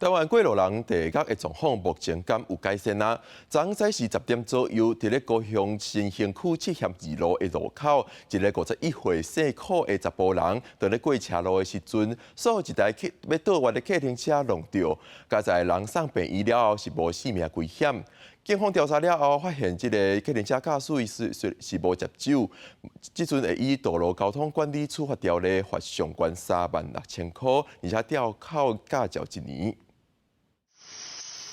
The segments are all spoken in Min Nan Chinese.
台灣過路人地獄的狀況目前敢有改善啊？昨昏早時10點左右，佇咧高雄新興區七賢二路的路口，一个51歲姓柯的查埔人，佇咧過車路的時陣，煞予一台客欲倒彎的客運車挵著，佳哉人送病院了後是無性命危險。警方調查了後，發現這個客運車駕駛是無食酒，這陣會依道路交通管理處罰條例罰上懸36,000塊，而且吊考駕照一年。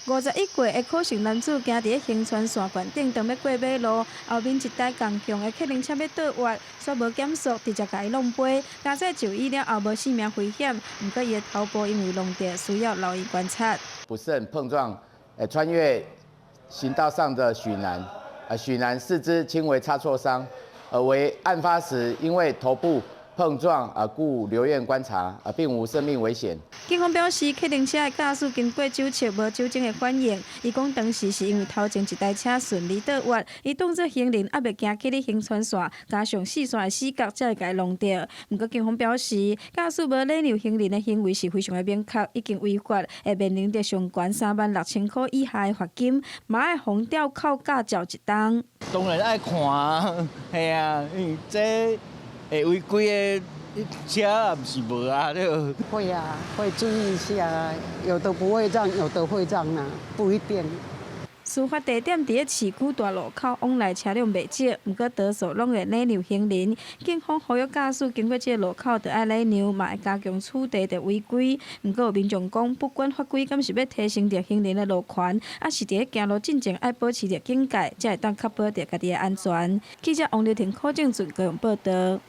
51歲的柯姓男子行佇咧恆川線懸頂，當欲過馬路，後面一台仝向的客運車欲倒彎，煞無減速，直接共伊挵飛。佳哉就醫了後無性命危險，毋過伊的頭部因為挵著，需要留醫觀察。不慎碰撞，穿越行道上的許男，許男四肢輕微擦挫傷，而為案發時因為頭部碰撞啊，故留院觀察，啊，並無生命危險。警方表示，客運車的駕駛經過酒測無酒精的反應。伊講當時是因為頭前一台車順利倒彎，伊當作行人猶未行去咧恆川線，加上四線的死角才會共伊挵著。毋過警方表示，駕駛無禮讓行人的行為是非常的明確，已經違法，會面臨著上懸36,000塊以下的罰金，嘛愛予吊考駕照一冬。當然愛看啊，係啊，因為這會違規的車也毋是無啊，對。會啊，會注意一下，有的不會讓，有的會讓啊，不一定。事發地點佇咧市區大路口，往來車輛袂少，毋過多數攏會禮讓行人。警方呼籲駕駛經過這個路口，著愛禮讓，嘛會加強處罰著違規。毋過有民眾講，不管法規敢是欲提升著行人的路權，抑是佇咧行路進前愛保持著警戒，才會當確保著家己的安全。記者王劉婷、柯正俊高雄報導。